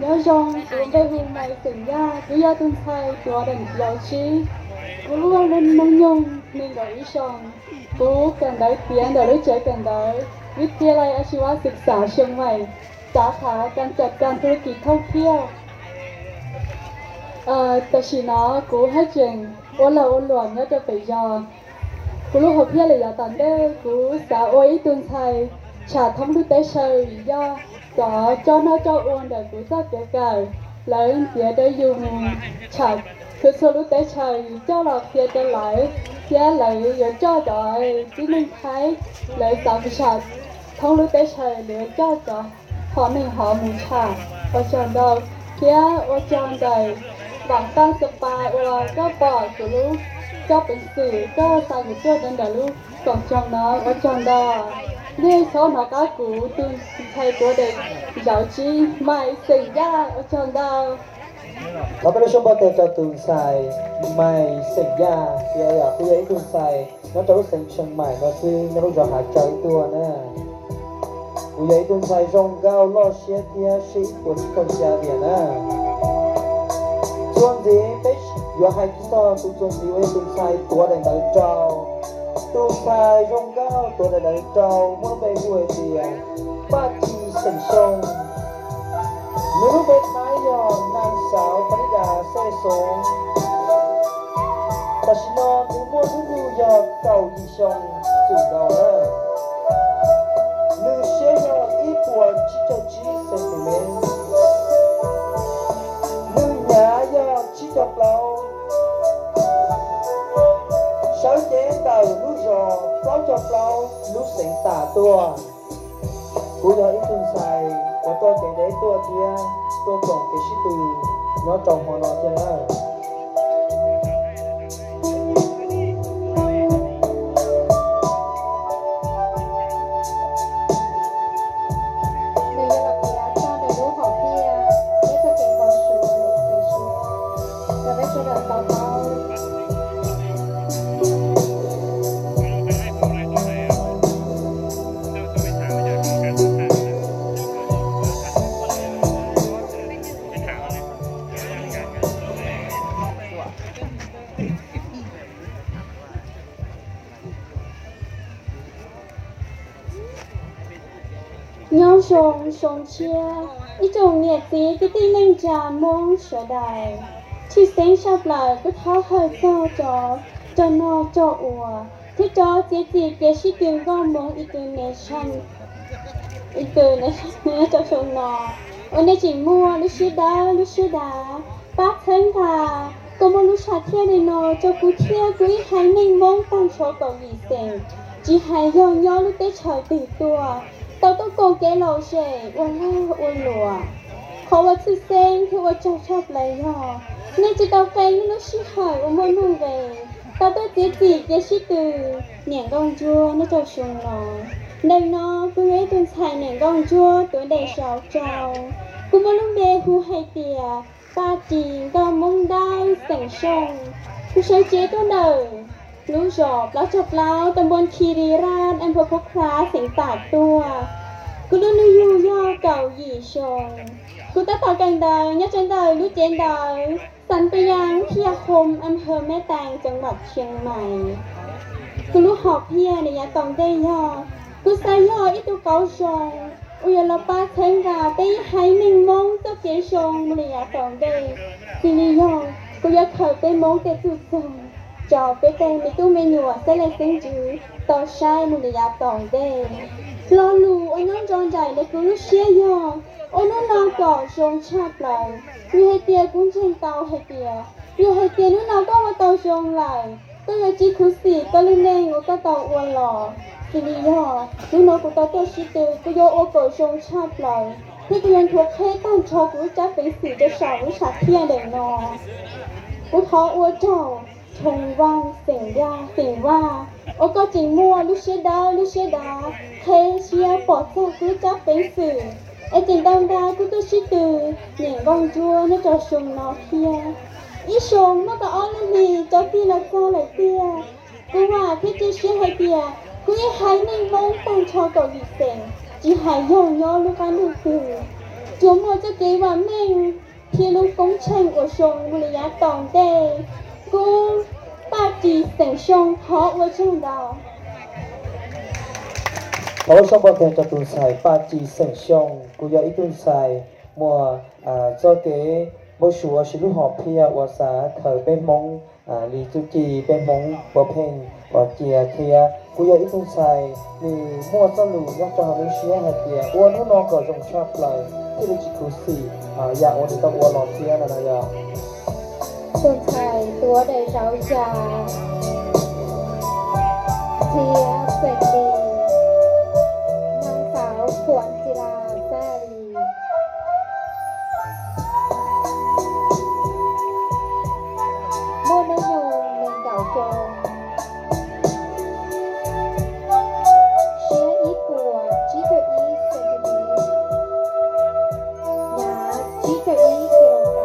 Nyob zoo, kuv npe hu Maiv Xeem Yaj, kuv yog tus ntxhais tuav daim yauv tsib. Kuv lub hnub nyoog nees nkaum ib xyoos. Kuv kawm ntawv tiav ntawm lub tsev kawm ntawv Vib Tiaj Lais A Tsi Vas Xwm Xas Xyeem Maim, xav khav kas cas kas thu kis thoob thiaj. Tam sim no kuv haj tseem ua lag ua luam nyob rau pem zos. Kuv lub hom phiaj lawm yav tom ntej, kuv xav ua ib tug ntxhais tsham thoob lub teb chaws, yog cov coj noj coj ua ntawm kuv txoj kev kawm, lawv ntiav rau yus mus tsham txhua txhua lub teb chaws, yus coj los qhia rau lawv, thiab lawv yuav coj cov tib neeg Thaib, lawv xav mus tsham thoob lub teb chaws, lawv coj cov hom neeg hov mus tsham. Ua tsaug ntau, thiab ua tsaug ntawm Vam Paj Xab Pas uas koj pom kuv lub, koj peev xwm koj xa kuv tuaj rau ntawm lub koom txoos no, ua tsaug ntau. Nej txhob hnov qab kuv tus ntxhais tuav daim yauv tsib Maiv Xeem Yaj, ua tsaug ntau. Thov peb lub suab npau taws rau tus ntxhais Maiv Xeem Yaj, kuj yog ib tug ntxhais nyob rau lub xeev Xyeem Maim no xwb, nyob lub zos Hav Tsawb tuaj na. Kuv yog ib tug ntxhais zoo nkauj loj siab thiab sib puas tsis tau xya diam na. Txuas ntxiv peb yuav hais txog tus txuas ntxiv uas yog tus ntxhais tuav daim ntawv rau. Tus ntxhais zoo nkauj tuav daim ntawv rau muaj lub npe hu hais tias Paj Ci xeem Xyooj. Nws lub npe Thaib yog Nag Xauv Pha Lis Das Xej Xoov. Tam sim no nws muaj hnub nyoog yog kaum yim xyoo txwm nkaus lawm. Nws siab yog ib puas tsib caug tsib centimeter. Nws hnyav yog tsib caug plaub. Sawv cev ntawm lub zos plaub caug plaub lub xeev Tam tuaj. Kuv yog ib tug ntxhais uas tuaj kev deb tuaj thiab tuaj koom kev sib tw nyob rau hmo no thiab na. Nws yuav los piav txog nws lub hom phiaj thiab txoj kev npau suav nws tus suav rau peb sawv daws tau paub. Nyob zoo zoo siab ib tsoom niam txiv kwv tij neej tsa Hmoob sawv daws. Tshwj xeeb tshaj plaws kuv thov hawm txog cov coj noj coj ua thiab cov txiav txim kev sib tw nkauj Hmoob International, International rau xyoo no. Uas nej tseem muaj lub siab dawb lub siab dav, pab txhawb nqa kom muaj lub sam thiaj li no rau kuv thiab kuv ib haiv neeg Hmoob tag nrho kaum yim xeem, tsis hais yog nyob lub teb chaws twg tuaj, tau tuaj koom kev lom zem ua lag ua luam. Qhov uas tshwj xeeb thiab ua tsaug tshaj plaws yog nej tsis tau qee nej lub sij hawm uas muaj nuj nqis tau tuaj txiav txim kev sib tw niam nkauj ntsuab nyob rau xyoo no. Ntawm no kuv yog ib tug ntxhais niam nkauj ntsuab tuav daim yauv rau. Kuv muaj lub npe hu hais tias Paj Ris Nkauj Hmoob Dawb xeem Xyooj. Kuv sawv cev tuaj ntawm lub zos plaub caug plaub, tam npuas Khi Ri Raj, am Phuv Phuv Khra, xeem Tam tuaj. Kuv lub ntuj yug yog kaum yim xyoo. Kuv tab tom kawm ntawv nyob rau ntawm lub tsev ntawv Xas Pes Yas Phiaj Hom, am Hawv Meb Tees, tseem Vam Tsheej Mais. Kuv lub hom phiaj nws yav tom ntej yog kuv xav yog ib tug qauv zoo uas yuav los pab txhawb nqa peb ib haiv neeg Hmoob txoj kev zoo mus li yav tom ntej. Xws li yog kuv yuav khaws peb Hmoob tej txuj txoog rau peb tej me tub me nyuam xeeb leej xeeb ntxwv tau saib mus li yav tom ntej. Lo lus uas nyob nrov nraim ntawm kuv lub siab yog ua hnub no kom zoo tshaj plaws, vim hais tias kuv ntseeg tau hais tias Yog hais tias hnub no koj ua tau zoo lawm, koj yuav tsis khuv xim koj lub neej uas koj tau ua los. Vim li yog hnub no kuv tau tuaj sib tw, kuv yuav ua kom zoo tshaj plaws, thiab kuv yuav nthuav qheb tag nrho kuv lub tsab peev xwm rau saum lub sam thiaj ntawm no. Kuv thov ua tsaug Thoom Vaj xeem Vaj, xeem Vaj, uas koj tseem muaj lub siab dawb lub siab dav qheb siab pom txog kuv lub tsab peev xwm, es tseem tau nqa kuv tuaj sib tw nyeem nkauj ntsuab nyob rau xyoo no thiab. Ib xyoos muaj kaum ob lub hlis rau tig los txog lawm tiag. Kuv vam thiab cia siab hais tias kuv ib haiv neeg Hmoob tag nrho kaum yim xeem, tsis hais yog nyob lub qab ntuj twg, tsuas muaj txoj kev vam meej thiab lub koob tsheej uas zoo li yav tom ntej. Kuv Paj Tsis xeem Xyooj thov ua tsaug ntau. Thov ua zoo pov thawj rau tus ntxhais Paj Tsis xeem Xyooj, kuj yog ib tug ntxhais muaj txoj kev npau suav siv lub hom phiaj uas xav khaws peb Hmoob li txuj ci peb Hmoob puav pheej ua cia thiab kuj yog ib tug ntxhais nws muaj txoj lus nyob rau hauv lub siab hais tias ua hnub no kom zoo tshaj plaws thiaj li tsis khuv xim yam uas nws tau ua los thiab no na yog. Tus ntxhais tuav daim zauv yas txiav xeem Lis, nab xauv Khuam Txi Las Xaj Lis, muaj hnub nyoog nees nkaum xyoo, siab ib puas tsib caug ib centimeter, hnav tsib caug ib kilogram.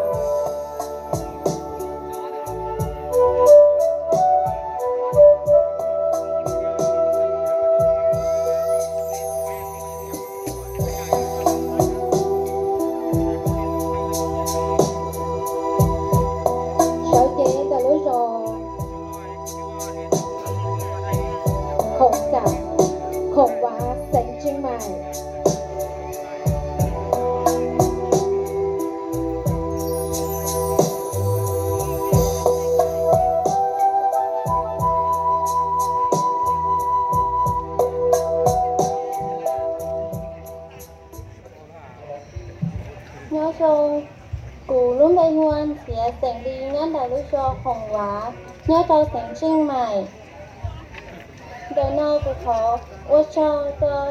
Sawv cev ntawm lub zos Khoom Kam, Khoom Vav, xeev Tsheej Maim. Nyob zoo, kuv lub npe hu ua Ntxhiav xeem Lis nyob ntawm lub zos Khoom Vav nyob rau xeev Tsheej Maim. Ntawm no kuv thov ua tsaug rau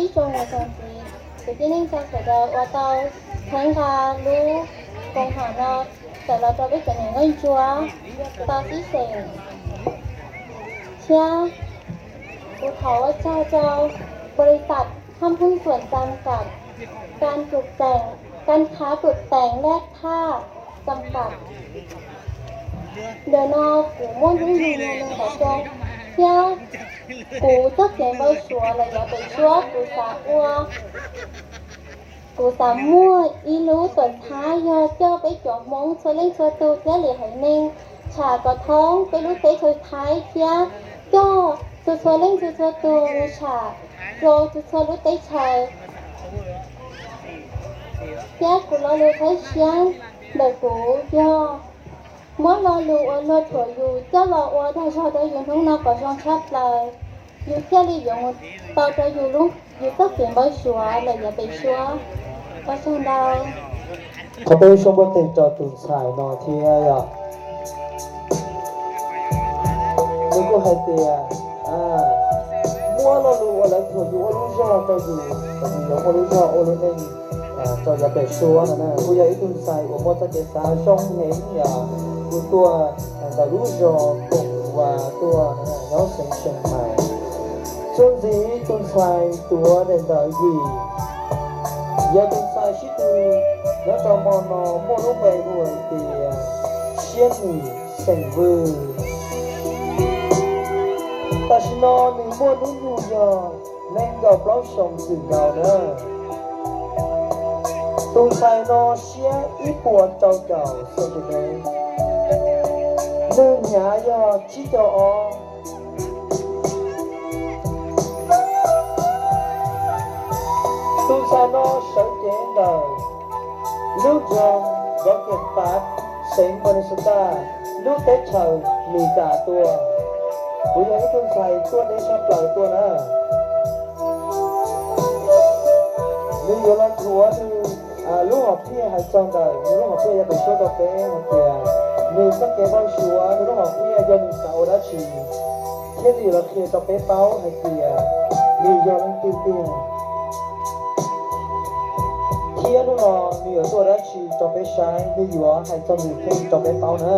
ib tsoom niam tsoom txiv kwv tij neej tsa sawv daws uas tau txhawb nqa lub koom haum no tawm los rau peb cov niam nkauj ntsuab tau sib xeem thiab kuv thov ua tsaug rau บริษัท Tham Hwm Xuam Xam Kam, Kan Kum Teem, Kan Khav Kum Teem Laj Thaj Xam Kam. Ntawm no kuv muaj hnub nyoog nees nkaum xyoo thiab kuv txoj kev npau suav lawm yav pem suab kuv xav ua, kuv xav muaj ib lub tuam txhab yog coj peb cov Hmoob txhua leej txhua tus thiab lwm haiv neeg tsham kom thoob peb lub teb chaws Thaib thiab coj txhua txhua leej txhua txhua tus mus tsham rau txhua txhua lub teb chaws. Thiab kuv lo lus thawj tshiab ntawm kuv yog muab lo lus uas luag thuam yus coj los ua dag zog rau yus hnub no kom zoo tshaj plaws, yus thiaj li yuav mus tau rau yus lub, yus txoj kev npau suav lawm yav pem suab. Ua tsaug ntau. Thov peb suab npuaj teg rau tus ntxhais no thiab yog nws kuj hais tias muab lo lus uas lawv thuam yus ua lub zog rau yus, kom yus yuav muaj lub zog ua lub neej rau yav pem suab no na. Kuj yog ib tug ntxhais uas muaj txoj kev xav zoo heev yog kuj tuaj ntawm lub zos Koom Vas tuaj nyob xeev Tsheej Maim. Txuas ntxiv tus ntxhais tuav daim ntawv yim yog tus ntxhais sib tw nyob rau hmo no muaj lub npe hu hais tias Siab Nim xeem Vwj. Tam sim no nws muaj hnub nyoog yog nees nkaum plaub xyoo txwm nkaus na. Tus ntxhais no siab ib puas rau caum centimeter, nws hnyav yog tsib caug ob. Tus ntxhais no sawv cev ntawm lub nroog Rocky Park, xeev Minnesota, lub teb chaws Mis Kas tuaj. Kuv yog ib tug ntxhais tuaj deb tshaj plaws tuaj na. Nws yuav los thuav nws lub hom phiaj hais txog ntawm nws lub hom phiaj yav pem suab rau peb hais tias Nws txoj kev npau suav rau lub hom phiaj yog nws xav ua dab tsi, thiab nws yuav los qhia rau peb paub hais tias nws yog leej twg tiag. Thiab hnub no nws yuav tuaj ua dab tsi rau peb saib, nws yuav hais txog nws thiab rau peb paub na.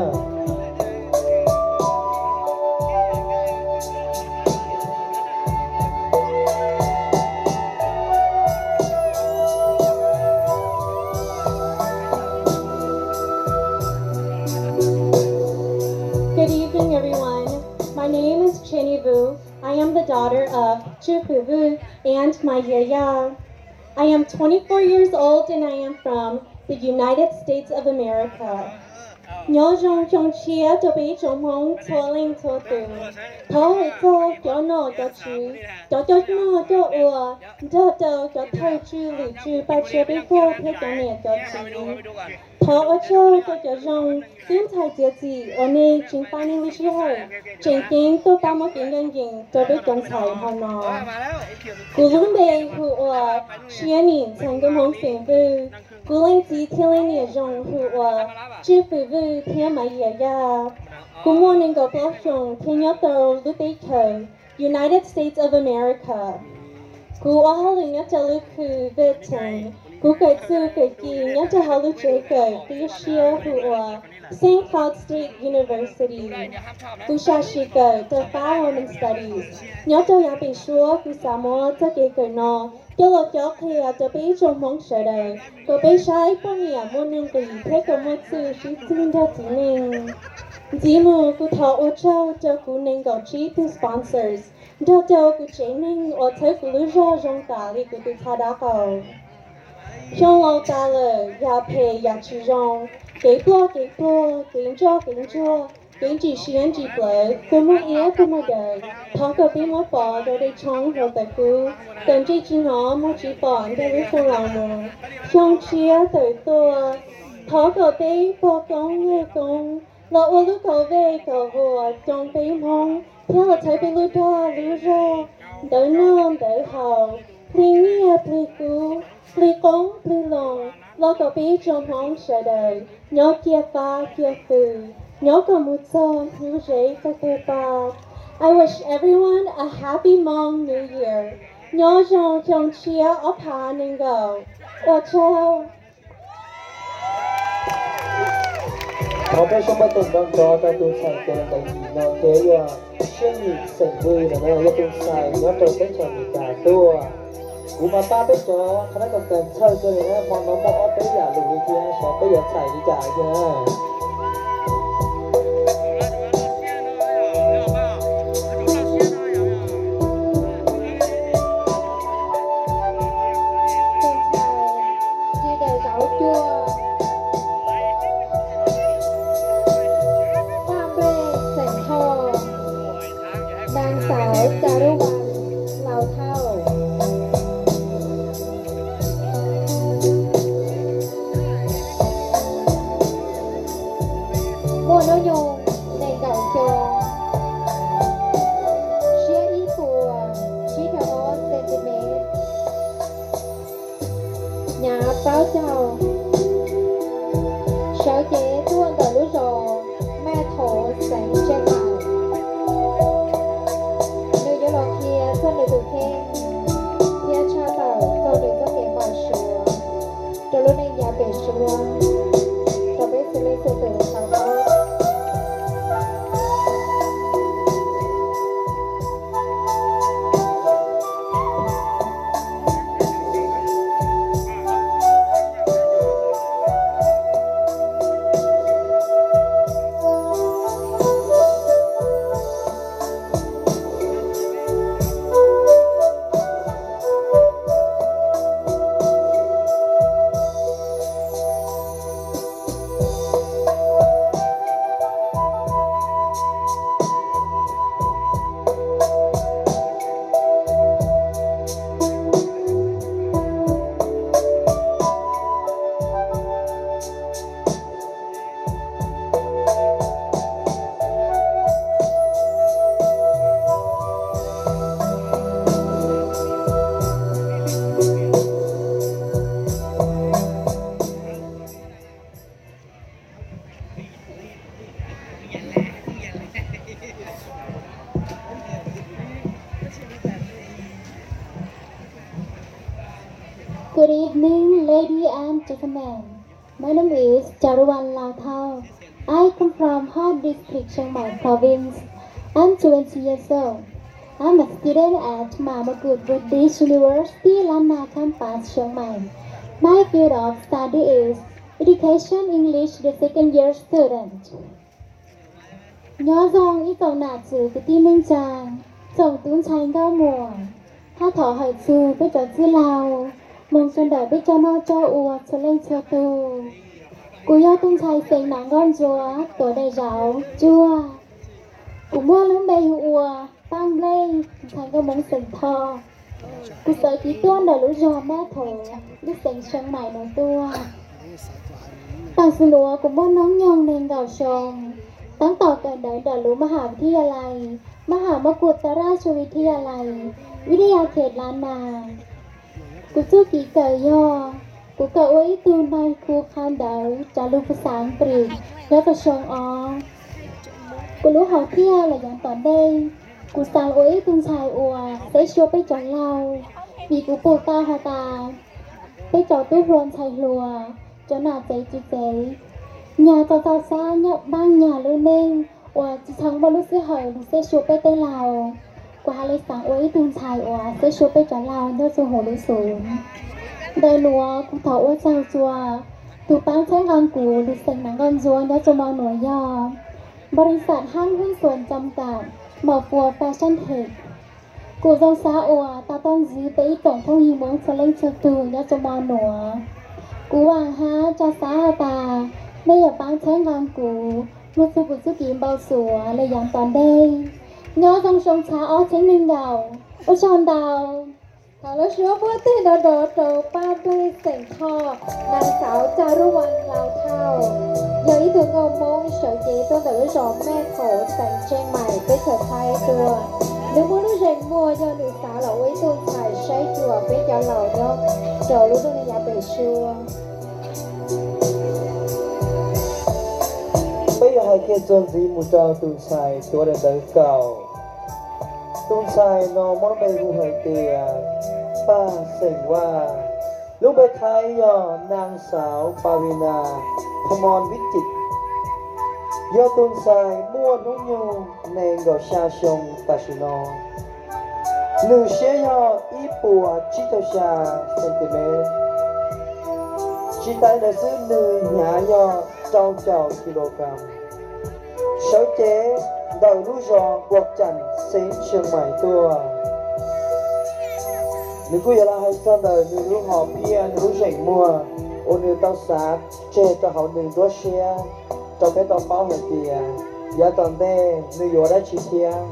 Good evening, everyone. My name is Chenny Vu. I am the daughter of Tswv Fwm Vwj and Maiv Yias Yaj. I am twenty-four years old and I am from the United States of America. Nyob zoo xyoo tshiab rau peb ib tsoom Hmoob txhua leej txhua tus. Thov hais txog cov nom cov tswv, cov coj noj coj ua, nrog rau cov thawj tswj lwm tswv pab tsav peb kawg thiab cov niam cov txiv. Thov ua tsaug rau cov zoo tub ntxhais txiav txim uas nej tseem pab nej lub sij hawm tseem ceeb tuaj pab muab kev ncaj ncees rau peb cov ntxhais hmo no. Kuv lub npe hu ua Siab Nim Ntxhais Nkauj Hmoob xeem Vwj. Kuv leej txiv thiab leej niam zoo hu ua Tswv Fwm Vwj thiab Maiv Yias Yaj. Kuv muaj nees nkaum plaub xyoos thiab nyob rau lub teb chaws United States of America. Kuv ua hauj lwm nyob rau lub khw vet teem. Kuv kawm txuj kawm ci nyob rau hauv lub tsev kawm qib siab hu ua Saint Cloud State University. Kuv sam sim kawm rau qab Women's Studies. Nyob rau yav pem suab kuv xav muab txoj kev kawm no coj los cob qhia rau peb ib tsoom Hmoob sawv daws kom peb saib poj niam muaj nuj nqis thiab kom muaj txuj sib txig nrog txiv neej. Ntxiv mus kuv thov ua tsaug rau kuv nees nkaum tsib tug sponsors nrog rau kuv tsev neeg uas txhawb kuv lub zog zoo tas li kuv tus txha dab qaum. Xyoo laus tas lawm, yam phem yam tsis zoo, kev ploj kev tuag, kev ntsoj kev ntsuag, kev ntsim siab ntsim plawv, kua muag iab kua muag daws, thov kom peb muab pov rau dej tshoob hluav taws kub, kom ntsej tsis hnov muag tsis pom nrog lub xyoo laus mus. Xyoo tshiab tawm tuaj, thov kom peb pog koob yawg koob los ua lub kaum vej kaum vuas rau peb Hmoob thiab los txhawb peb lub dag lub zog, ntawv noj ntawv haus, plig nyiaj plig kub, plig qoob plig loo, los kom peb tsoom Hmoob sawv daws nyob cia fab cia fwm, nyob kom mus txog hnub zeb tag tag pa. I wish everyone a happy Hmong New Year. Nyob zoo xyoo tshiab ob phav nees nkaum. Ua tsaug. Thov peb sawv daws nrov nrov rau tus ntxhais ntawv yim no thiab yog Siab Nim xeem Vwj no na, yog tus ntxhais nyob rau teb chaws Amelikas tuaj. Kuv mas pab peb cov qhab nab kawm kawm txhawj kawg li na, hmo no muaj ob peb yam lus li thiab xyov peb yuav txhais li cas thiab na. Tus ntxhais G T J Cuaj, Paj Nplej xeem Thoj, Nang Xauv Ca Ruj Vas, Laus Thauj. Muaj hnub nyoog nees nkaum xyoo, siab ib puas tsib caug ob centimeter, hnyav plaub caug, sawv cev tuaj ntawm lub zos Maj Thauv xeev Tsheej Maim. Nws yuav los qhia txog nws tus kheej thiab tshaj tawm txog nws txoj kev npau suav rau lub neej yav pem suab rau peb txhua leej txhua tus tau paub. Good evening, ladies and gentlemen. My name is Jaruwan Lauthaw. I come from Hot District, Chiang Mai Province. I'm twenty years old. I'm a student at Mama Good Buddhist University, Lanna Campus, Chiang Mai. My field of study is Education English, the second year student. Nyob zoo ib tsoom nam txiv kwv tij neej tsa, tsoom tub ntxhais nkauj muam, hab thov hawm txug peb cov txwj laug moog rua ntawm peb cov noj coj ua txhua leej txhua tug. Kuv yog tug ntxhais xeem Nam Nkauj Ntsuab tuav daim zauv Tsuag. Kuv muaj lub npe hu ua Paaj Nplej, ntxhais nkauj Moob xeem Thoj. Kuv txawv kev tuaj ntawm lub zog Mab Thov, lub xeev Chiang Mai nuav tuaj. Tam sim nuav kuv muaj hnub nyoog neeg nkaum xyoo, taab tom kawm ntawv ntawm lub Maham Vidyalai, Maham Mokut Taraj Vidyalai, Vidya Khet Lana. Kuv txuj kev kawm yog, kuv kawm ua ib tug nais khu qha ntawv tsav lug pus xaav Pris nyob rua xyoo ob. Kuv lub hom phiaj lawm yav tom ntej, kuv xaav ua ib tug ntxhais uas xeb xyuas peb cov laug, vim kuv pum tau has tas peb cov tub hluas ntxhais hluas, cov nam tsev txiv tsev, nyag txog txoj sab nyob npaab nyag lub neej uas tsi tshua muaj lub sij hawm lug xeb xyuas peb tej laug. Kuv has le xaav ua ib tug ntxhais uas xeb xyuas peb cov laug nyob rua huv lub xum. Ntawm nuav kuv thov ua tsaug rua tug paab txhawb nqaa kuv lug xeem Nam Nkauj Ntsuab nyob rua mo nuav yog npaus lis xas Hab Hwb Xuas Cam Kam, Maum Fuas Fashion Tech. Kuv zoo xav uas tau tuaj ntxiv peb ib tsoom phooj ywg Moob txhua leej txhua tug nyob rua mo nuav. Kuv vaam hab tsa xav has tas mej yuav paab txhawb nqaa kuv moog txug kuv txuj kev npau suav le yaav tom ntej. Nyob zoo xyoo txhab ob txheeb neeg nkaum, ua tsaug ntau. Thov lub suab puab tig nrov nrov rua Paaj Nplej xeem Thoj, Naag Xauv Tsa Ruj Vaj Lau Thauj, yog ib tug nkauj Moob sawv cev tuaj ntawm lub zos Mej Khauv, xeev Tsheej Maim, teb chaws Thaib tuaj. Nws muaj lub zeem muag yog nws xav los ua ib tug ntxhais saib xyuas peb cov laus nyob rau lub rooj neeg yav pem suab. Peb yuav hais kiag txuas ntxiv mus rau tus ntxhais tuav daim ntawv kaum. Tus ntxhais no muaj lub npe hu hais tias Paj Xeem Vaj, lub npe Thaib yog Naag Xauv Pavina Phamon Vijit, yog tus ntxhais muaj hnub nyoog nees nkaum xya xyoo tam sim no. Nws siab yog ib puas tsib caug xya centimeter. Tsis tas li ntawd xwb, nws hnyav yog rau caum kilogram. Sawv cev ntawm lub zos Npuag Cam, xeev Tsheej Maim tuaj. Nws kuj yuav los hais txog ntawm nws lub hom phiaj, nws lub zeem muag uas nws tau xav tseg rau hauv nws nruab siab rau peb tau paub hais tias yav tom ntej nws yuav ua dab tsi thiab.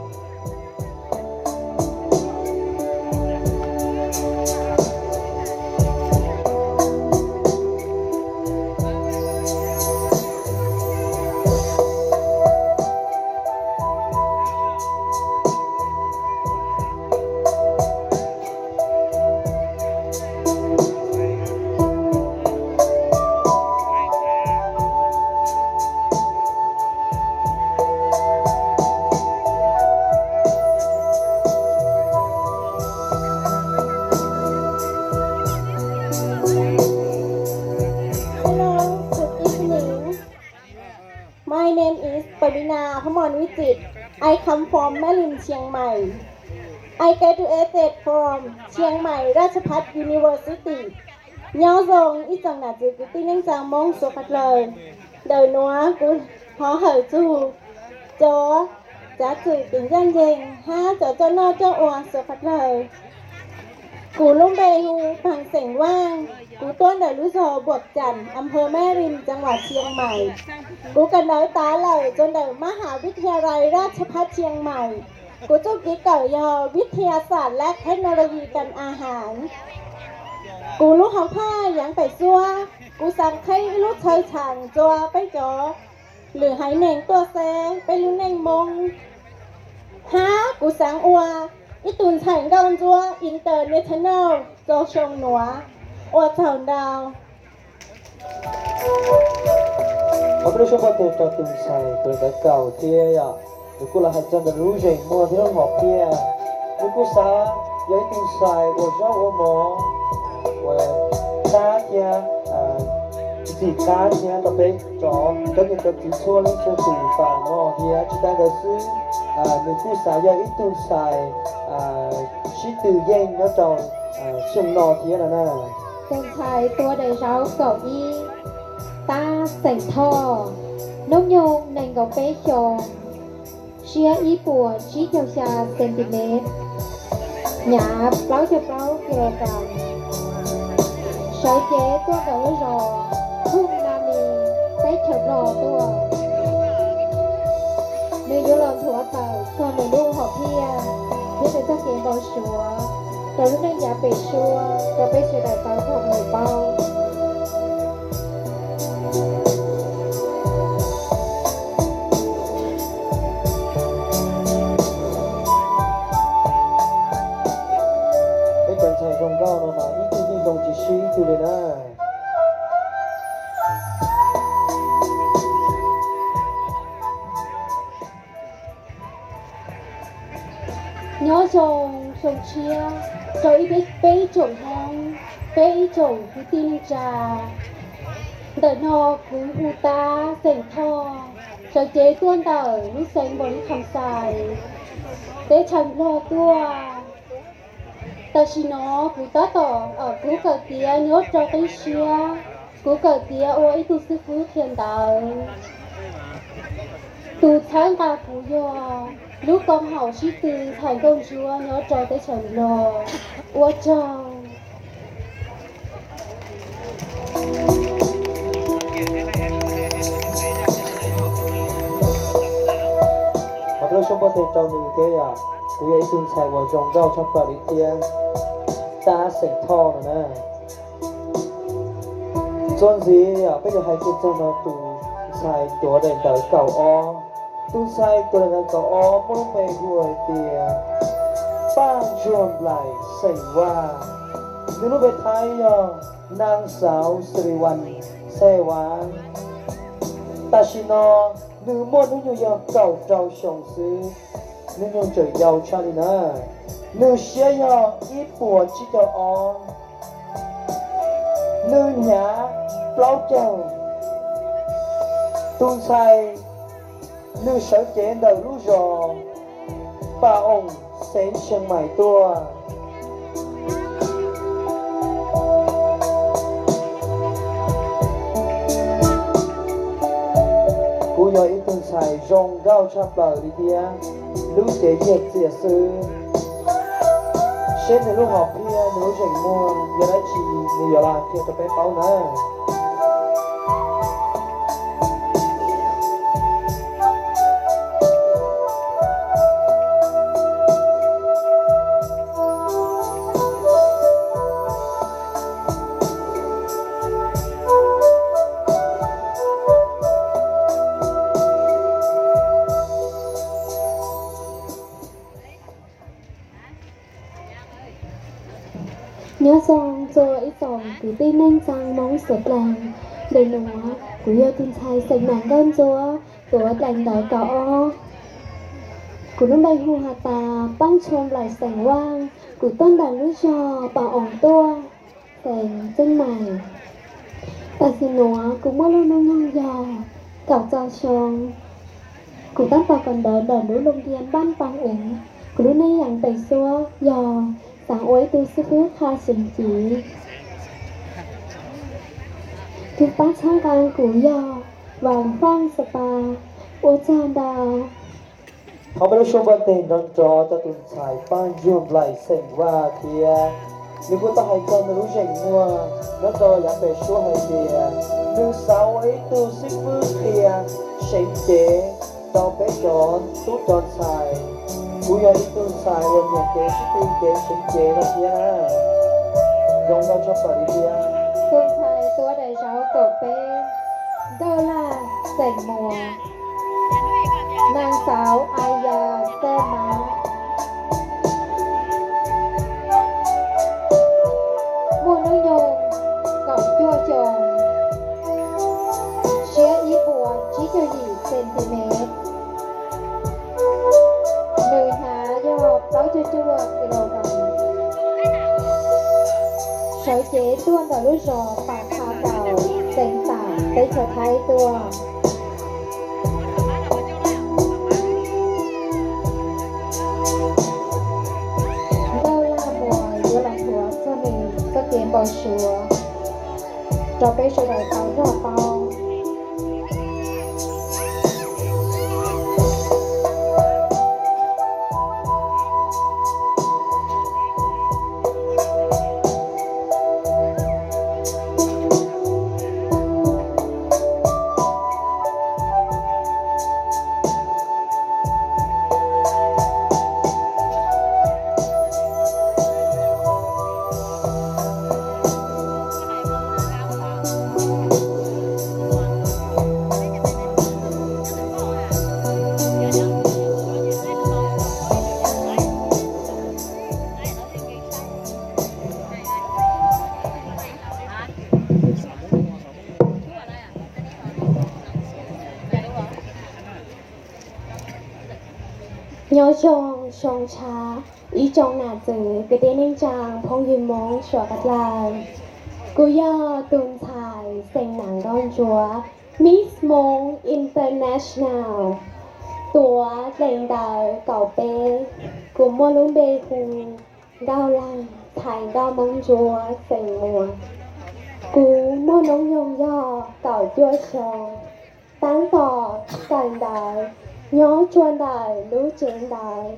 Hello, good evening. My name is Pavina Phamon Vijit. I come from Mei Lim, Chiang Mai. I graduated from Chiang Mai Rajabhat University. Nyob zoo ib tsoom nam txiv kwv tij neej tsaa Moob suav qhov dlawg. Ntawm nuav kuv thov hawm txug cov txav txwm kev ncaj nceeg hab cov coj noj coj ua suav qhov dlawg. Kuv lub npe hu Paj Xeem Vaj, kuv tuaj ntawm lub zog Npuag Cam, อำเภอแม่ริม จังหวัดเชียงใหม่. Kuv kawm ntawv tas lawm rua ntawm มหาวิทยาลัยราชภัฏเชียงใหม่. Kuv txuj kev kawm yog วิทยาศาสตร์และเทคโนโลยีการอาหาร. Kuv lub hom phaj yaav pem suab, kuv xaav qheb ib lub chaw tshaaj rua peb cov lwm haiv neeg tuaj saib peb lub neej Moob. Hab kuv xaav ua ib tug ntxhais nkauj ntsuab international rua xyoo nuav. Ua tsaug ntau. Thov peb lub suab npaj teg rau tus ntxhais tuav daim ntawv kaum thiab yom. Nws kuj los hais txog ntawm nws lub zeem muag thiab lub hom phiaj. Nws kuj xav yog ib tug ntxhais ua zaub ua mov, ua Qab thiab ntxim qab thiab rau peb cov cov niam cov txiv txhua leej txhua tus tam no thiab. Tsis tas ntawd xwb, nws kuj xav yog ib tug ntxhais sib tw yeej nyob rau xyoo no thiab no na. Tus ntxhais tuav daim zauv kaum ib, tab xeem Thoj, hnub nyoog nees nkaum peb xyoos, siab ib puas tsib caug xya centimet, hnyav plaub caug plaub kilogram, sawv cev tuaj ntawm lub zos Thooj Na Nis, teb chaws Nplog tuaj. Nws yuav los nthuav tawm txog nws lub hom phiaj thiab nws txoj kev npau suav rau lub neej yav pem suab rau peb sawv daws tau txog nws paub. Peb cov ntxhais zoo nkauj no mas ib tug yeej zoo tsis sib ib tug li na. Nyob zoo xyoo tshiab rau ib peb, peb ib tsoom Hmoob, peb ib tsoom kwv tij neej tsa. Ntawm no kuv hu tab xeem Thoj, sawv cev tuaj ntawm lub xeev Npaus Lis Kham Xais, teb chaws Nplog tuaj. Tam sim no kuv tab tom, kuv kawm tiav nyob rau qib siab, kuv kawm tiav ua ib tug xib fwb qhia ntawv. Tus txhawb nqa kuv yog lub koom haum sib tw ntxhais nkauj ntsuab nyob rau teb chaws Nplog. Ua tsaug. Thov peb lub suab npuaj tes rau nws thiab yom. Kuv yog ib tug ntxhais uas zoo nkauj tshaj plaws li thiab, tab xeem Thoj no na. Txuas ntxiv peb yuav hais kiag txog no tus ntxhais tuav daim ntawv kaum ob. Tus ntxhais tuav daim ntawv kaum ob muaj lub npe hu hais tias Paj Ntsuag Nplaim xeem Vaj. Nws lub npe Thaib yog Nang Xauv Siriwan Xewa. Tam sim no nws muaj hnub nyoog yog kaum rau xyoo xwb, hnub nyoog tseem yau tshaj li na. Nws siab yog ib puas tsib caug ob, nws hnyav plaub caug. Tus ntxhais nws sawv cev ntawm lub zos Pas Oos, xeev Xeev Maim tuaj. Kuv yog ib tug ntxhais zoo nkauj tshaj plaws li thiab, lub cev nyiaj txiag xwb. Seb nws lub hom phiaj nws lub zeem muag yog dab tsi, nws yuav los qhia rau peb paub na. Nyob zoo txhua ib tsoom kwv tij neej tsa Hmoob suav dlawg. Ntawm nuav kuv yog tus ntxhais xeem Nam Nkauj Ntsuab, tuav daim ntawv kaum ob. Kuv lub npe hu has tas Paj Ntsuag Nplaim xeem Vaj. Kuv tuaj ntawm lub zos Pas Oos tuaj, xeev Xeev Maim. Tam sim nuav kuv muaj lub hnub nyoog yog kaum rau xyoo. Kuv tab tom kawm ntawv ntawm lub loo lia Npaj Paj Uv. Kuv lub neej yav pem suab yog xaav ua ib tug xib fwb qha seev civ. Tus pab txhawb nqa kuv yog Vam Faj Sapa. Ua tsaug ntau. Thov peb lub suab npuaj tes nrov nrov rau tus ntxhais Paj Ntsuag Nplaim xeem Vaj thiab. Nws kuj tau hais txog nws lub zeem muag nyob rau yav pem suab hais tias nws xav ua ib tug xib fwb qhia seev cev rau peb cov tub cov ntxhais. Kuv yog ib tug ntxhais uas nyiam kev sib tw kev seev cev no thiab na. Zoo nkauj tshaj plaws li thiab. Tus ntxhais tuav daim zauv kaum peb, Nkauj Laj xeem Muas, Naj Xauv Aya Xaj Mav, muaj hnub nyoog kaum cuaj xyoos, siab ib puas tsib caug yim centimeter, nws hnav yog plaub caug cuaj kilogram. Sawv cev tuaj ntawm lub zos Pas Tha Daus, xeev Tam, teb chaws Thaib tuaj. Nkauj Laj Muas yuav los nthuav txog nws txoj kev npau suav rau peb sawv daws tau nrog paub. Nyob zoo, zoo tshaj ib tsoom nam txwv kwv tij neej tsaa phooj ywg Moob suav dlawg. Kuv yog tus ntxhais xeem Nam Nkauj Ntsuab, Miss Hmoob International, tuav dlaim ntawv kaum peb. Kuv muaj lub npe hu Nkauj Laj, ntxhais nkauj Moob Ntsuab xeem Muas. Kuv muaj hnub nyoog yog kaum cuaj xyoo. Taab tom kawm ntawv nyob tsua ntawm lub tsev ntawv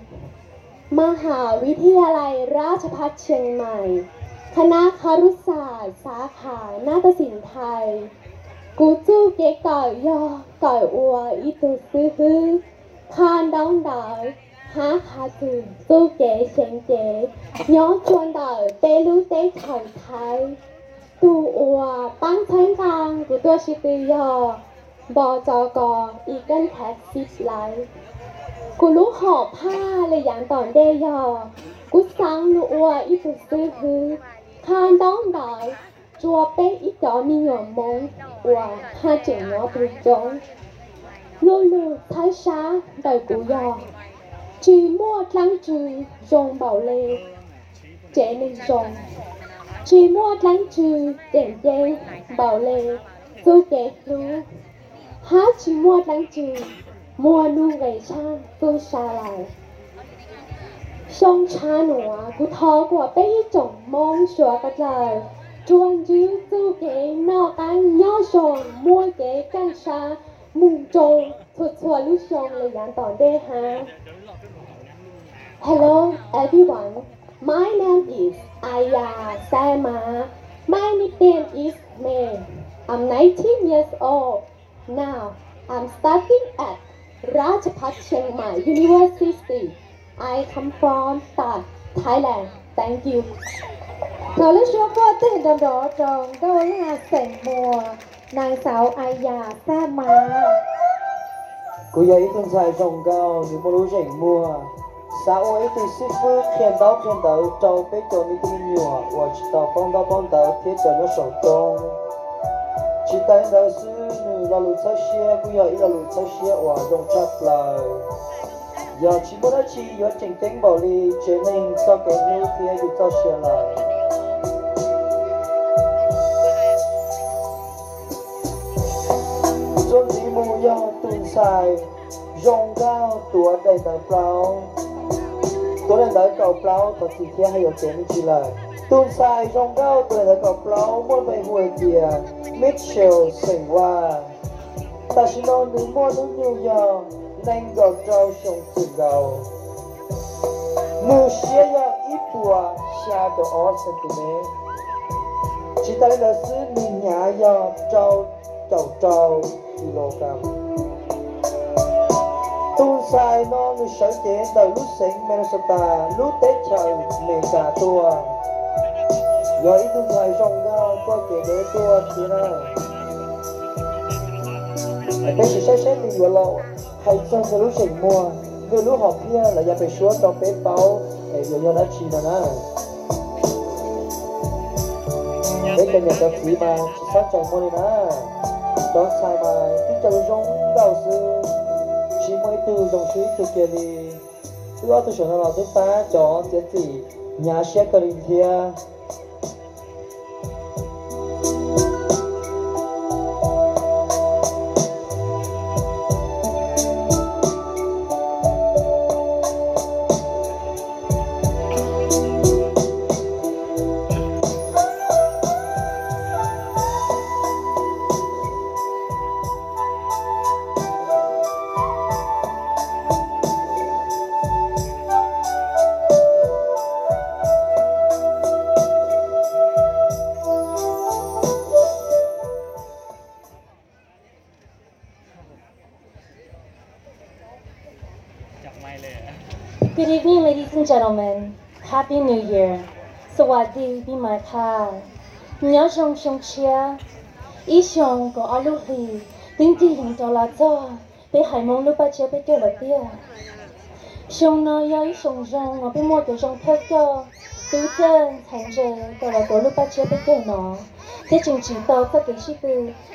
มหาวิทยาลัยราชภัฏเชียงใหม่ คณะครุศาสตร์ สาขานาฏศิลป์ไทย. Kuv txuj kev kawm yog kawm ua ib tug xib hwb qha ntaub ntawv hab qha txug txuj kev xyeev cev nyob tsua ntawm peb lub teb chaws Thaib. Tug uas paab txhawb nqaa kuv tuaj sib tw yog npo tso ko ib keeb khav xib lawv. Kuv lub hom phaj le yaav tom ntej yog kuv xaav lug ua ib tug xib hwb qha ntaub ntawv tsua peb ib cov me nyuam Moob uas haj tseem nyob pug coob. Luj lug txhawb sab ntawm kuv yog tsis muaj dlaab tsi zoo npaum le tsev neeg zoo, tsis muaj dlaab tsi tseem ceeb npaum le txuj kev hlub, hab tsis muaj dlaab tsi muaj nuj nqes tshaj txuj sa lawm. Xyoo tshav nuav kuv thov kuas peb ib tsoom Moob suav dlawg tsuas ntsib txuj kev noj qaab nyob zoo, muaj kev kaaj sab moog rua txhua txhua lub xyoo le yaav tom ntej hab. Hello everyone, my name is Aya Saema. My nickname is May. I'm nineteen years old. Now, I'm studying at Rajabhat Chiang Mai University. I come from Tav, Thailand. Thank you. Thov lub suab quaj teg nrov nrov rau Nkauj Laj xeem Muas, Naag Xauv Aya Saema. Kuv yog ib tug ntxhais zoo nkauj, nws muaj lub zeem muag, xav ua ib tug xib fwb qhia ntaub qhia ntawv rau peb cov me tub me nyuam uas tsis tau paub ntaub paub ntawv thiab tseem nyob saum roob. Tsis tas li ntawd xwb, nws lo lus txhawb siab kuj yog ib lo lus txhawb siab uas zoo tshaj plaws. Yog tsis muaj dab tsi yuav tseem ceeb npaum li tsev neeg txoj kev hlub thiab yus txoj sia lawm. Txuas ntxiv mus yog tus ntxhais zoo nkauj tuav daim ntawv plaub, tuav daim ntawv kaum plaub, thov txim thiab haj yuav kev me ntsis lawm. Tus ntxhais zoo nkauj tuav daim ntawv kaum plaub muaj npe hu hais tias Mitchell xeem Vaj. Tam sim no nws muaj hnub nyoog yog nees nkaum rau xyoo txwm nkaus. Nws siab yog ib puas xya caum ob centimeter. Tsis tas li ntawd xwb, nws hnyav yog rau caum rau kilogram. Tus ntxhais no nws sawv cev ntawm lub xeev Minnesota, lub teb chaws Amelikas tuaj. Yog ib tug ntxhais zoo nkauj txoj kev deb tuaj thiab na. Peb sim saib saib nws yuav los hais txog nws lub zeem muag, nws lub hom phiaj los yog pem suab rau peb paub es yuav yog dab tsi no na. Peb cov niam cov txiv mas tsis txhob tsaws muag li na. Cov ntxhais mas twb cov zoo nkauj xwb, tsis muaj ib tug zoo sib ib tug kiag li. Twb ob tug saum no los twb pab cov txiav txim hnyav siab kawg li thiab. Good evening, ladies and gentlemen. Happy New Year. สวัสดีปีใหม่ค่ะ. Nyob zoo xyoo tshiab. Ib xyoos kaum ob lub hlis twb ncig yees rov los txog peb haiv Hmoob lub paj tsiab peb caug lawm tiag. Xyoo no yog ib xyoo zoo uas peb muaj kev zoo thawj coj, tub txawj ntxhais ntse tau los rau lub paj tsiab peb caug no, thiab tseem tsim tau txoj kev sib tw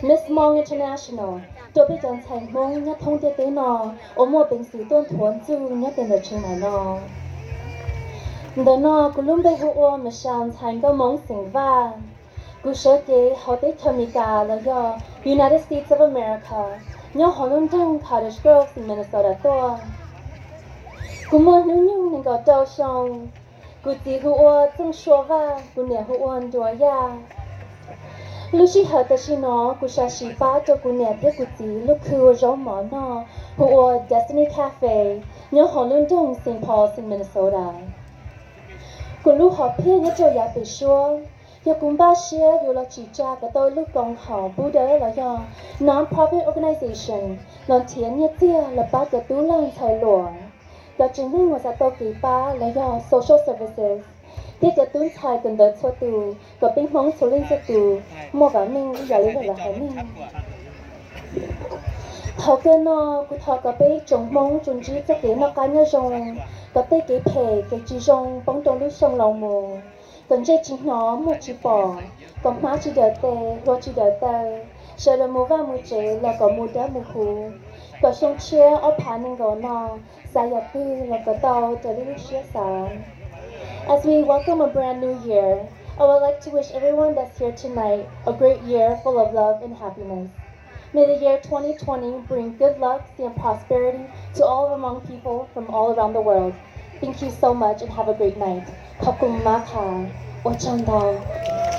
Miss Hmong International rau peb cov ntxhais Hmoob nyob thoob ntiaj teb no uas muaj peev xwm tuaj nthuav ntxuj nyob rau ntawm Chiang Mai no. Ntawm no kuv lub npe hu ua Michelle ntxhais nkauj Hmoob xeem Vaj. Kuv sawv cev hauv teb chaws Amelikas los yog United States of America, nyob hauv lub nroog Cottage Grove, Minnesota tuaj. Kuv muaj hnub nyoog nees nkaum rau xyoo. Kuv txiv hu ua Txooj Sua Vaj, kuv niam hu ua Nruas Yaj. Lub sij hawm tam sim no kuv xav siv pab rau kuv niam thiab kuv txiv lub khw ua zaub mov noj hu ua Destiny Cafe, nyob hauv lub nroog Saint Paul, Minnesota. Kuv lub hom phiaj nyob rau yav pem suab, yog kuv npaj siab yuav los tsim tsa kom tau ib lub koom haum pub dawb los yog non-profit organization los nrhiav nyiaj txiag los pab cov tub lag ntxhais luam, cov tsev neeg uas xav tau kev pab los yog social services, thiab cov tub ntxhais kawm ntawv txhua tus kom peb Hmoob txhua leej txhua tus muaj vam meej ib yam li lawv haiv neeg. Thaum kawg no kuv thov kom peb tsoom Hmoob tsuas ntsib txoj kev noj qab nyob zoo, kom tej kev phem kev tsis zoo poob rau lub xyoo los mus, kom ntsej tsis hnov muag tsis pom, kom hmab tsis daws tes hlua tsis daws taw, sawv daws mus vaj mus tsev los kom mus dawb mus huv, kom xyoo tshiab ob phav nees nkaum no xav yam twg los kom tau raws li lub siab xav. As we welcome a brand new year, I would like to wish everyone that's here tonight a great year full of love and happiness. May the year twenty twenty bring good luck and prosperity to all of Hmong people from all around the world. Thank you so much and have a great night. Khov kws mab kha, ua tsaug ntau.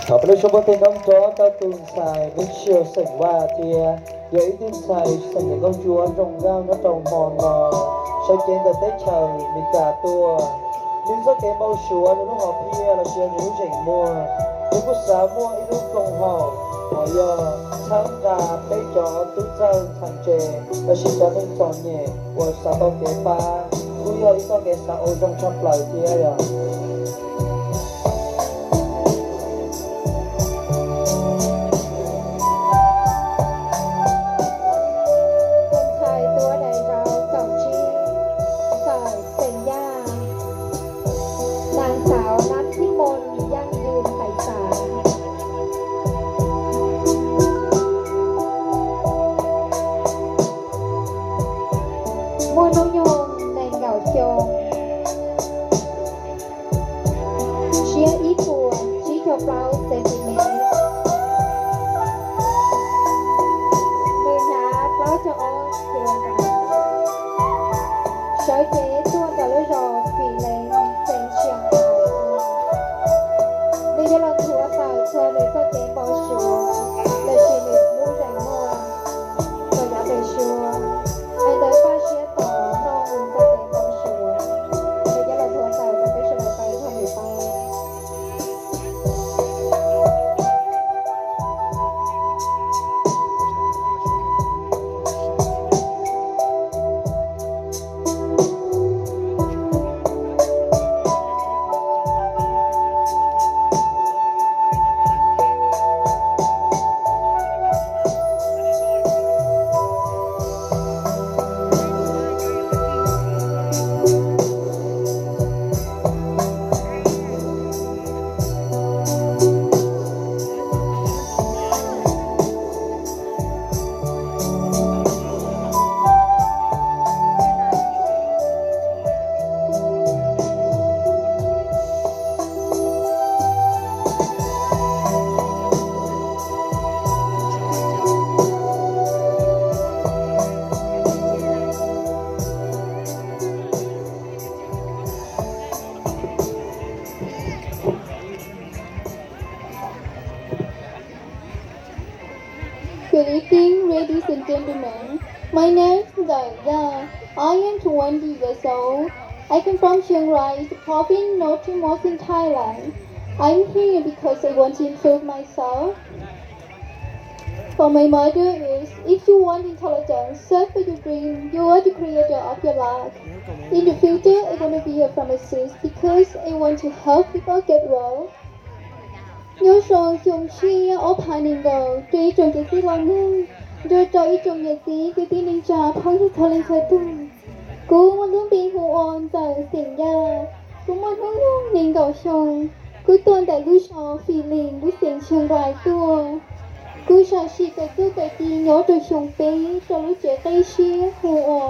Thov peb lub suab npuab tes nrov nrov rau tus ntxhais Michelle xeem Vaj thiab yog ib tug ntxhais xeem Nkauj Ntsuab zoo nkauj nyob rau hmo no, sawv cev ntawm teb chaws Amelikas tuaj. Nws txoj kev npau suav nws lub hom phiaj los sis nws lub zeem muag, nws kuj xav muaj ib lub koom haum uas yog txhawb nqa peb cov tub txawj ntxhais ntse los sis cov neeg txom nyem uas xav tau kev pab, kuj yog ib txoj kev xav ua zoo tshaj plaws thiab yog. Tus ntxhais tuav daim zauv kaum tsib, ntxawm xeem Yaj, Nais Xauv Nab Thib Moos Yaj Yws Phais Xav. Muaj hnub nyoog nees nkaum xyoo, siab ib puas tsib caug plaub centimeter, nws hnav plaub caug ob kilogram. Sawv cev tuaj ntawm lub zos Fim Leev, xeev Xias Hais. Nws yuav los nthuav tawm txog nws txoj kev npau suav los sis nws lub zeem muag rau yav pem suab. Hais ntawd npaj siab tos nrog nws txoj kev npau suav, nws yuav los nthuav tawm rau peb sawv daws tau nrog nws paub. Good evening, ladies and gentlemen. My name is Ntxawm Yaj. I am twenty years old. I come from Chiang Rai, the province North Timor in Thailand. I'm here because I want to improve myself. For my motto is, if you want intelligence, search for your dream, you are the creator of your life. In the future, I want to be a pharmacist because I want to help people get well. Nyob zoo xyoo tshiab ob phav nees nkaum rau ib tsoom kev tij los neeg, nrog rau ib tsoom niam txiv kwv tij neej tsa phooj ywg txhua leej txhua tus. Kuv muaj lub npe hu ua Ntxawm xeem Yaj. Kuv muaj hnub nyoog nees nkaum xyoo. Kuv tuaj ntawm lub zos Fim Lim, lub xeev Tsheej Rais tuaj. Kuv sam sim kawm txuj kawm ci nyob rau xyoo peb rau lub tsev qib siab hu ua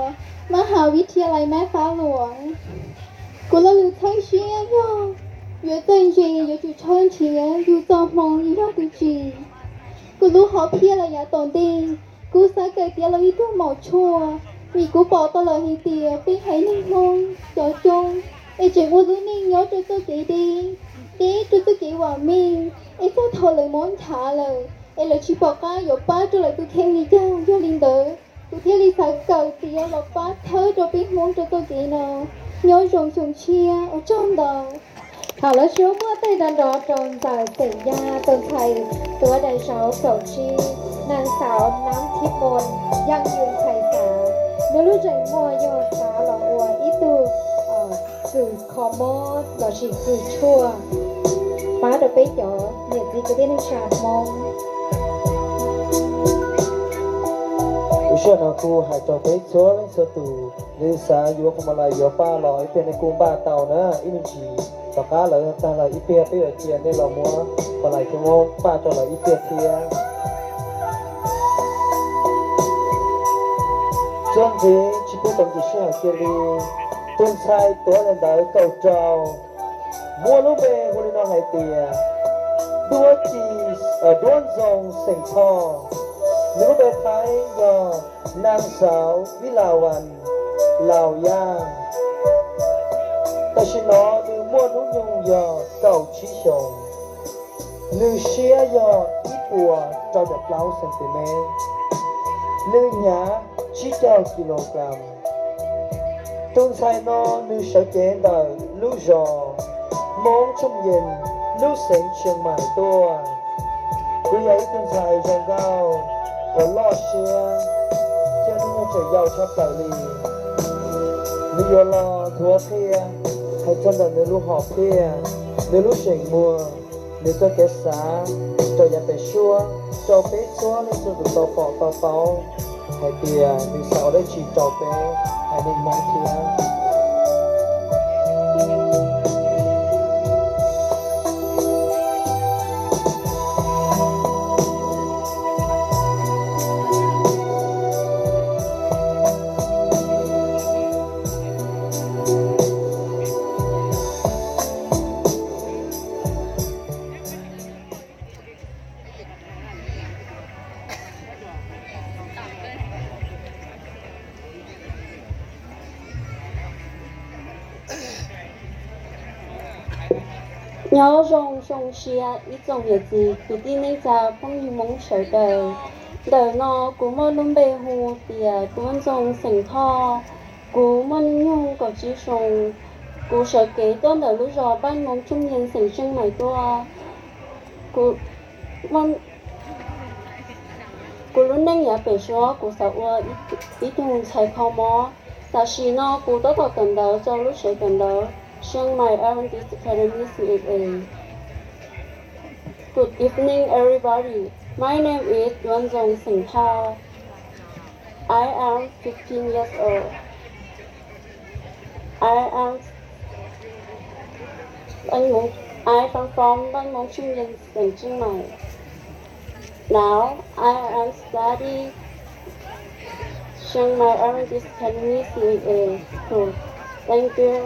Mab Has Vib Thia Lais Mab Fab Luam. Kuv lo lus txhawb siab yog yuav txawj ntse, yuav tsum tshawb nrhiav yus txoj hmoo yog tus tsim. Kuv lub hom phiaj los yav tom ntej, kuv xav kawm tiav los ib tug maum tshuaj, vim kuv pom tau lawm hais tias peb haiv neeg Hmoob cov coob es tseem ua lub neej nyob rau txoj kev deb, deb rau txoj kev vam meej, es txog thaum lawv mob nchav lawm es lawv tsis pom qab yuav pab rau lawv tus kheej li cas. Yog li ntawd, kuv thiaj li xav kawm tiav los pab thawb rau peb Hmoob rau txoj kev no. Nyob zoo xyoo tshiab, ua tsaug ntau. Thaum lawv suab muaj tej nrov nrov rau Ntxawm xeem Yaj, tus ntxhais tuav daim zauv kaum tsib, Naj Xauv Nab Thib Moos, Yaj Yws Ntxhais Xav. Nws lub zeem muag yog xav los ua ib tug kws kho mob lossis kws tshuaj pab rau peb cov niam txiv kwv tij neej tsa Hmoob. Lub sij hawm no kuv hais rau peb txhua leej txhua tus, yog xav yuav phuam ma lais yuav paj los ib pliag nej kuj npaj tau na, ib me ntsis tom qab lawv tag lawm ib pliag peb yuav cia nej los muab phuam ma lais coj muab paj rau lawv ib pliag thiab. Txuas ntxiv tsis pub tau ntsis sij hawm kiag li, tus ntxhais tuav daim ntawv kaum rau muaj lub npe hu li no hais tias Duab Ci, Duab Ntxoo xeem Thoj. Nws lub npe Thaib yog Naj Xauv Vib Las Vas Laus Yaj. Tam sim no nws muaj hnub nyoog yog kaum tsib xyoos. Nws siab yog ib puas rau caum plaub xentimev. Nws hnyav tsib caug kilogram. Tus ntxhais no nws sawv cev ntawm lub zos Hmoob Tshooj Yees, lub xeev Tsheej Maim tuaj. Kuv yog ib tug ntxhais zoo nkauj uas loj siab, thiab hnub nyoog tseem yau tshaj plaws li. Nws yuav los nthuav qhia hais txog ntawm nws lub hom phiaj, nws lub zeem muag, nws txoj kev xav rau yav pem suab rau peb txhua leej txhua tus tau pom tau paub hais tias nws xav ua dab tsi rau peb haiv neeg Hmoob thiab. Nyob zoo xyoo tshiab ib tsoom niam txiv kwv tij neej tsa phooj ywg Hmoob sawv daws. Ntawm no kuv muaj lub npe hu tias Duab Ntxoo xeem Thoj. Kuv muaj hnub nyoog kaum tsib xyoo. Kuv sawv kev tuaj ntawm lub zos Npaj Hmoob Tshooj Yees xeem Tsheej Maim tuaj. Kuv lub neej yav pem suab kuv xav ua ib tug ntxhais kho mob. Tam sim no kuv tab tom kawm ntawv rau lub tsev kawm ntawv Chiang Mai R and D Academy, C A A. Good evening, everybody. My name is Duab Ntxoo xeem Thoj. I am fifteen years old. I am, I come from Npaj Hmoob Tshooj Yees, xeem Tsheej Maim. Now I am study Chiang Mai R and D Academy, C A A school. Thank you.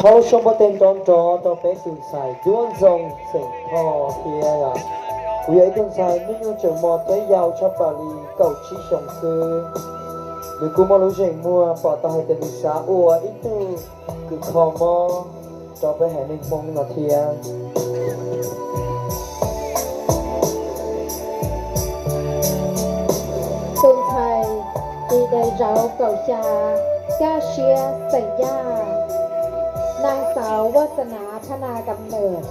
Thov zoo npawg tes nrov nrov rau peb tus ntxhais Duab Ntxoo xeem Thoj thiab. Kuv yog ib tug ntxhais hnub nyoog tseem mos thiab yau tshaj plaws li kaum tsib xyoos xwb. Nws kuj muaj lub zeem muag pom tau hais tias nws xav ua ib tug kws kho mob rau peb haiv neeg Hmoob no thiab. Tus ntxhais tis daim zauv kaum xya, Kaj Siab xeem Yaj, Naj Xauv Vaj Xa Nav Phab Naj Kam Nws.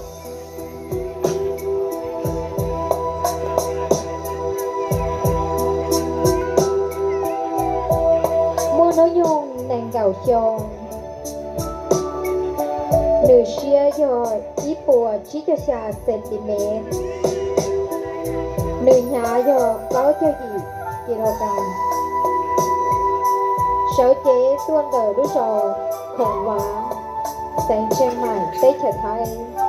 Hnub nyoog nees nkaum xyoo, nws siab yog ib puas tsib caug xya centimeter, nws hnyav yog plaub caug yim kilogram. Sawv cev tuaj ntawm lub zos Khoom Vav, xeev Tsheej Maim, teb chaws Thaib.